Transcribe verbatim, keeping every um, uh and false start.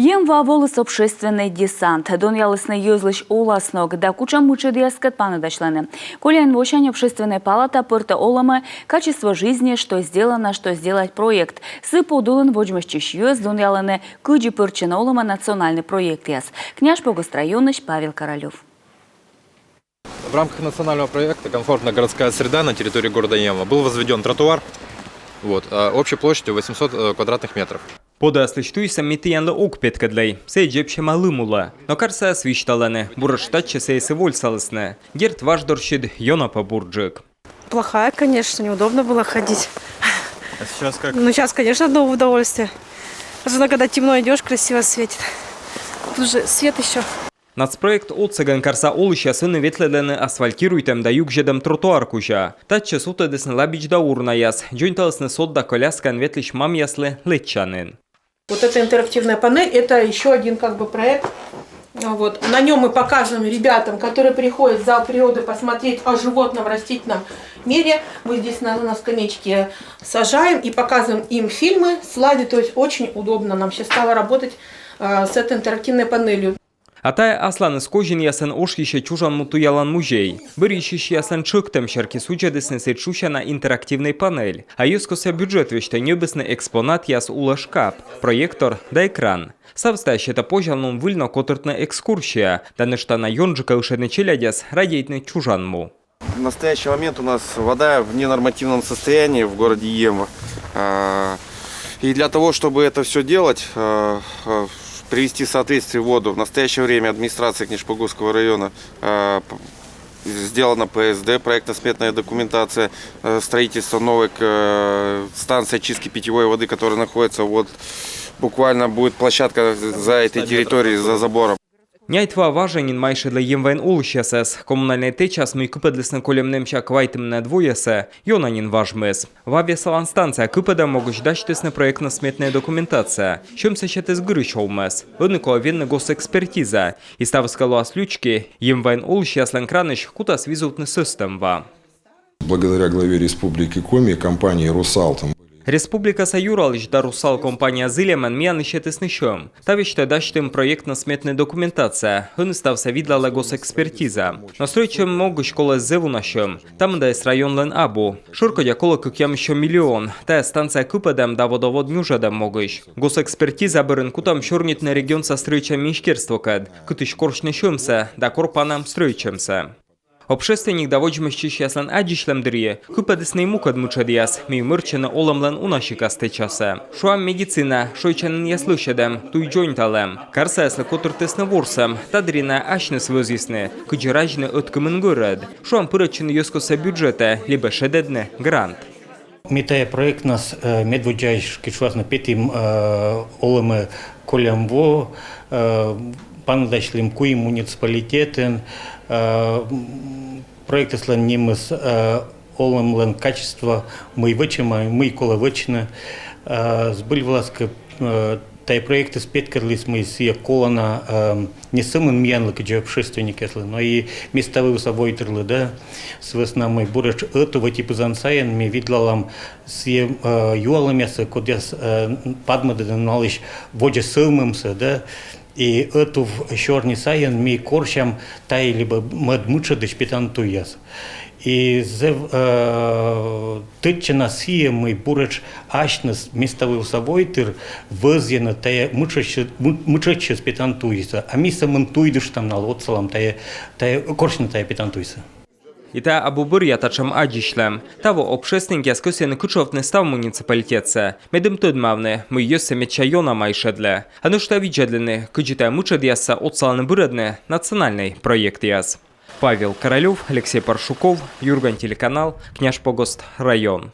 Емва воліс общественный десант. Донъялісны йӧзлысь оласног да кутшӧм мытшӧдъяскӧд паныдасьлӧны. Колян восянь Общественнӧй палата пӧртӧ олӧмӧ «Качество жизни. Что сделано, что сделать» проект. Сы подулын водзмӧстчысь йӧз донъялӧны, кыдзи пӧртчӧны олӧмӧ национальнӧй проектъяс. Княжпогост районысь Павел Королёв. В рамках национального проекта «Комфортная городская среда» на территории города Емва был возведен тротуар, вот, общей площадью восемьсот квадратных метров. Подъяслысь туйсӧ ми тіянлы ог петкӧдлӧй, сійӧ дзебсьӧма лым улӧ. Но карсаяс висьталӧны, буретш татчӧ сійӧс вольсалісны. Дерт, важ дорсьыд ёна пӧ бурджык. Плохая, конечно, неудобно было ходить. А сейчас как? Ну, сейчас, конечно, одно удовольствие. Особенно, когда темно идешь, красиво светит. Тут же свет еще. Нацпроект отсӧгӧн карса олысьяс ӧні ветлӧдлӧны асфальтируйтӧм да югзьӧдӧм тротуар кузя. Татчӧ сувтӧдісны лабич да урнаяс, дзоньталісны сод да коляскаӧн ветлысь мамъяслы лэччанін. Вот эта интерактивная панель, это еще один как бы проект. Вот. На нем мы показываем ребятам, которые приходят в зал природы посмотреть о животном, растительном мире. Мы здесь на, на скамеечке сажаем и показываем им фильмы, слайды. То есть очень удобно нам сейчас стало работать с этой интерактивной панелью. А тайӧ асланыс козинъясӧн ошйысьӧ чужан му туялан музей. Бӧрйысьысьяслӧн тшӧктӧм серти судзӧдісны сідз шусяна интерактивнӧй панель. А йӧзкостса бюджет весьтӧ ньӧбисны экспонатъяс улӧ шкап, проектор да экран. Ставыс тайӧ сетӧ позянлун выль но котыртны экскурсия да нӧшта на ёнджыка ышӧдны челядьӧс радейтны чужан му. В настоящий момент у нас вода в ненормативном состоянии в городе Емва. И для того, чтобы это все делать, привести в соответствие воду, в настоящее время администрацией Княжпогостского района сделана П С Д, проектно-сметная документация строительства новой станции очистки питьевой воды, которая находится вот буквально будет площадка за этой территорией, за забором. Няйт ва важӧн нин майшӧдлӧ Емваын олысьясӧс. Коммунальнӧй тэчас, мый кыпӧдлісны кольӧм нэмся квайтымынӧд воясӧ, ёна нин важмис. Ва весалан станция кыпӧдӧм могысь дасьтісны проектно-сметная документация. Сьӧмсӧ сетіс гырысь овмӧс. Ӧні колӧ венны госэкспертиза. И ставыс кӧ лоас лючки, Емваын олысьяслӧн кранысь кутас визувтны сӧстӧм ва. Благодаря главе Республики Коми, компании «Русал» там... Республикаса юралысь да «Русал» компания зільӧмӧн миянлы сетісны сьӧм. Та весьтӧ дасьтім проектно-сметнӧй документация, ӧні ставсӧ видлалӧ госэкспертиза. Но стрӧитчӧм могысь колӧ зэв уна сьӧм. Та мында эз районлӧн абу. Шӧркодя колӧ кыкъямыс сё миллион. Тайӧ станция кыпӧдӧм да водовод нюжӧдӧм могысь. Госэкспертиза бӧрын кутам сёрнитны регионса стрӧитчӧм министерствокӧд, кытысь корсьны сьӧмсӧ да кор панам стрӧитчӧмсӧ. Общественник да водзмӧстчысьяслӧн аддзысьлӧм дырйи кыпӧдісны и мукӧд мытшӧдъяс, мый мӧрччӧны олӧмлӧн уна сикас тэчасӧ. Шуам, медицина, шойччанінъяс лӧсьӧдӧм, туй дзоньталӧм. Карсаяслы котыртісны ворсӧм, та дырйи найӧ асьныс вӧзйисны, кыдзи разьны ӧткымын гӧрӧд. Шуам, пырӧдчыны йӧзкостса бюджетӧ либӧ шедӧдны грант. Ми тайӧ проектнас медводдзаысь, кыдз шуасны, петім олӧмӧ кольӧм во, паныдасьлім куим муниципалитетын. Проектыслӧн нимыс «Олӧмлӧн качество: мый вӧчӧма, мый колӧ вӧчны». Збыль вылас кӧ, тайӧ проектыс петкӧдліс, мый сійӧ колана не сӧмын миянлы, кыдзи общественникъяслы, но и меставывса войтырлы, да. Сы вӧсна мый буретш ӧтув ӧти пызан сайын ми видлалам сійӧ юалӧмъяссӧ, кодъяс падмӧдӧны налысь водзӧ сӧвмӧмсӧ, да. И ӧтув сёрни сайын ми корсям тайӧ либӧ мӧд мытшӧдысь петан туйяс. И зэв тӧдчана сійӧ, мый буретш асьныс меставывса войтыр вӧзйӧны тайӧ мытшӧдсьӧ-, мытшӧдсьӧс петан туйсӧ. А ми сӧмын туйдыштам налы, отсалам тайӧ, тайӧ, корсьны тайӧ петан туйсӧ. И тайӧ абу бӧръя татшӧм аддзысьлӧм. Таво общественникъяс кӧсйӧны кытшовтны став муниципалитетсӧ, медым тӧдмавны, мый йӧзсӧ медся ёна майшӧдлӧ. А нӧшта видзӧдлыны, кыдзи тайӧ мытшӧдъяссӧ отсалӧны бырӧдны национальнӧй проектъяс. Павел Королёв, Алексей Паршуков, «Юрган» телеканал, Княжпогост район.